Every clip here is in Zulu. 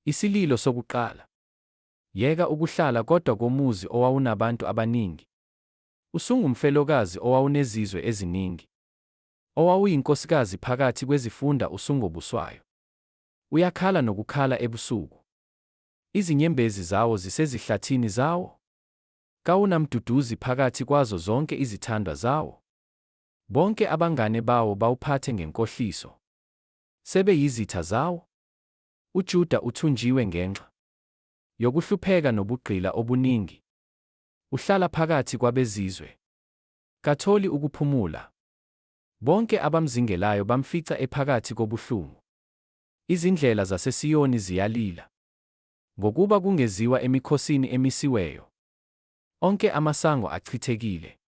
Isililo sokuqala. Yeka ukuhlala kodwa komuzi owawunabantu abaningi! Usungumfelokazi owawunezizwe eziningi! Owawuyinkosikazi phakathi kwezifunda usungobuswayo. Uyakhala nokukhala ebusuku. Izinyembezi zawo zisezihlathini zawo. Kawunamduduzi phakathi kwazo zonke izithandwa zawo. Bonke abangane bawo bawuphathe ngenkohliso. Sebe yizitha zawo. UJuda uthunjiwe ngenxa yokuhlupheka nobugqila obuningi. Uhlala phakathi kwabezizwe. Katholi ukuphumula. Bonke abamzingelayo bamfica ephakathi kobuhlungu. Izindlela zaseSiyoni ziyalila, ngokuba kungeziwa emikhosini emisiweyo. Onke amasango achithekile.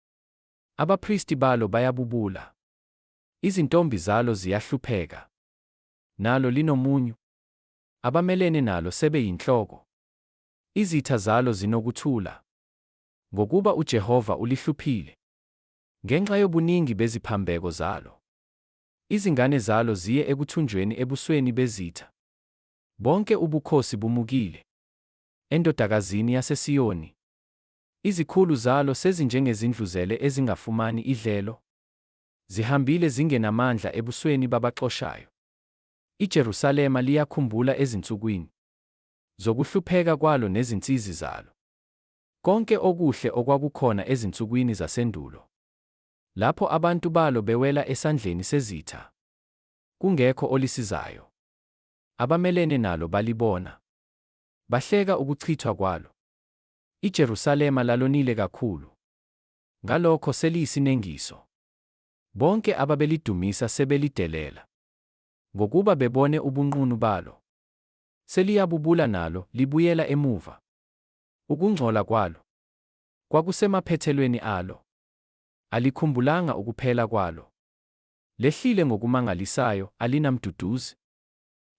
Abapristi balo bayabubula. Izintombi zalo ziyahlupheka. Nalo linomunyu. Abamelene nalo sebe yinhloko. Izitha zalo zinokuthula. Ngokuba uJehova ulihluphile. Ngenxa yobuningi beziphambeko zalo. Izingane zalo ziye ekuthunjweni ebusweni bezitha. Bonke ubukhosi bumukile. Endodakazini yaseSiyoni. Izikhulu zalo sezinjengezindluzele ezingafumani idlelo. Zihambile zingenamandla ebusweni babaxoshayo. IJerusalema liyakhumbula ezinsukwini zokuhlupheka kwalo nezinsizi zalo. Konke okuhle okwakukhona ezinsukwini zasendulo. Lapho abantu balo bewela esandleni sezitha. Kungekho olisizayo. Abamelene nalo balibona. Bahleka ukuchithwa kwalo. IJerusalema lalonile kakhulu. Ngalokho seliyisinengiso. Bonke ababelidumisa sebelidelela. Ngokuba bebone ubunqunu balo. Seliyabubula nalo, libuyela emuva. Ukungcola kwalo kwakusemaphethelweni alo. Alikhumbulanga ukuphela kwalo. Lehlile ngokumangalisayo, alinamduduzi.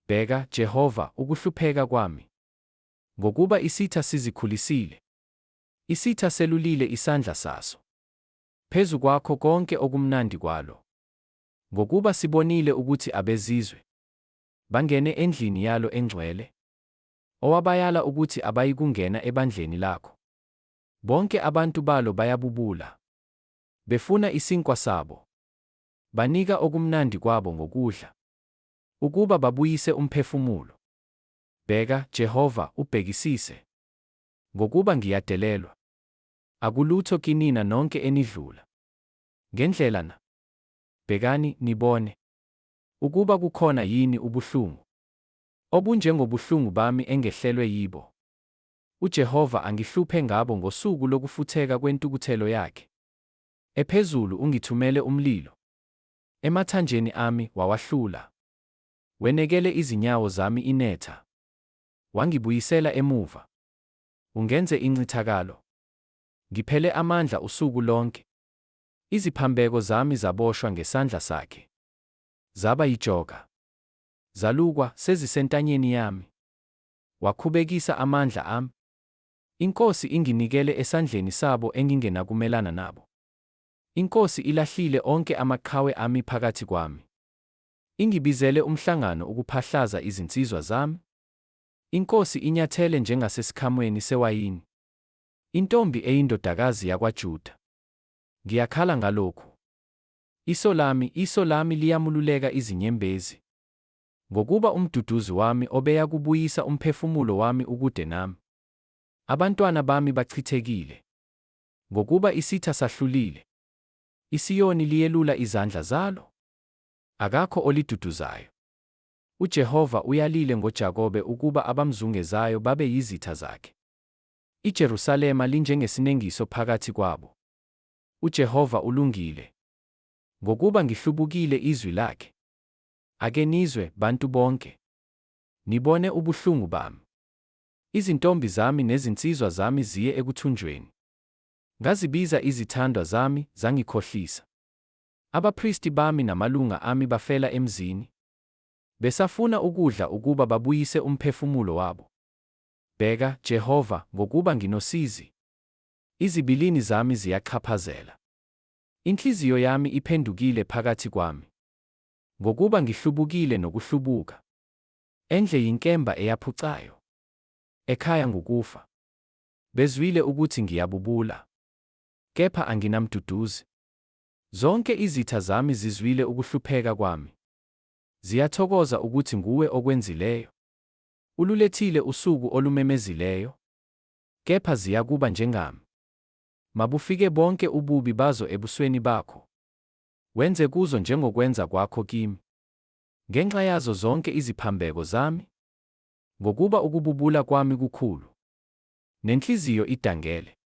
Bheka, Jehova, ukuhlupheka kwami. Ngokuba isitha sizikhulisile. Isitha selulile isandla saso. Phezu kwakho konke okumnandi kwalo. Ngokuba sibonile ukuthi abezizwe bangene endlini yalo engcwele. Owabayala ukuthi abayikungena ebandleni lakho. Bonke abantu balo bayabubula. Befuna isinkwa sabo. Banika okumnandi kwabo ngokudla. Ukuba babuyise umphefumulo. Bheka, Jehova, ubhekisise. Ngokuba ngiyadelelwa. Akulutho kinina nonke enidlula ngendlela na? Bhekani, nibone. Ukuba kukhona yini ubuhlungu obunjengobuhlungu bami engehlelwe yibo. UJehova angihluphe ngabo ngosuku lokufutheka kwentukuthelo yakhe. Ephezulu ungithumele umlilo. Emathanjeni ami wawahlula. Wenekele izinyawo zami inetha. Wangibuyisela emuva. Ungenze incithakalo. Ngiphele amandla usuku lonke. Iziphambeko zami zaboshwa ngesandla sakhe. Zaba yijoka. Zalukwa, sezisentanyeni yami. Wakhubekisa amandla ami. INkosi inginikele esandleni sabo engingenakumelana nabo. INkosi ilahlile onke amaqhawe ami phakathi kwami. Ingibizele umhlangano ukuphahlaza izinsizwa zami. INkosi inyathele njengasesikhamweni sewayini. Intombi eyindodakazi yakwaJuda. Ngiyakhala ngalokhu. Iso lami, iso lami liyamululeka izinyembezi. Ngokuba umduduzi wami obeyakubuyisa umphefumulo wami ukude nami. Abantwana bami bachithekile. Ngokuba isitha sahlulile. ISiyoni liyelula izandla zalo. Akakho oliduduzayo. UJehova uyalile ngoJakobe ukuba abamzungezayo babe yizitha zakhe. IJerusalema linjengesinengiso phakathi kwabo. UJehova ulungile. Ngokuba ngihlubukile izwi lakhe. Ake nizwe, bantu bonke. Nibone ubuhlungu bami. Izintombi zami nezinsizwa zami ziye ekuthunjweni. Ngazibiza izithandwa zami, zangikhohlisa. Abapristi bami namalunga ami bafela emzini. Besafuna ukudla ukuba babuyise umphefumulo wabo. Bheka, Jehova, ngokuba nginosizi. Izibilini zami ziyaxhaphazela. Inhliziyo yami iphendukile phakathi kwami. Ngokuba ngihlubukile nokuhlubuka. Endle yinkemba eyaphucayo, ekhaya ngukufa. Bezwile ukuthi ngiyabubula, kepha anginamduduzi. Zonke izitha zami zizwile ukuhlupheka kwami, ziyathokoza ukuthi nguwe okwenzileyo, ululethile usuku olumemezileyo, kepha ziyakuba njengami. Mabufike bonke ububi bazo ebusweni bakho, wenze kuzo njengokwenza kwakho kimi, ngenxa yazo zonke iziphambeko zami. Ngokuba ukububula kwami kukhulu, nenhliziyo idangele.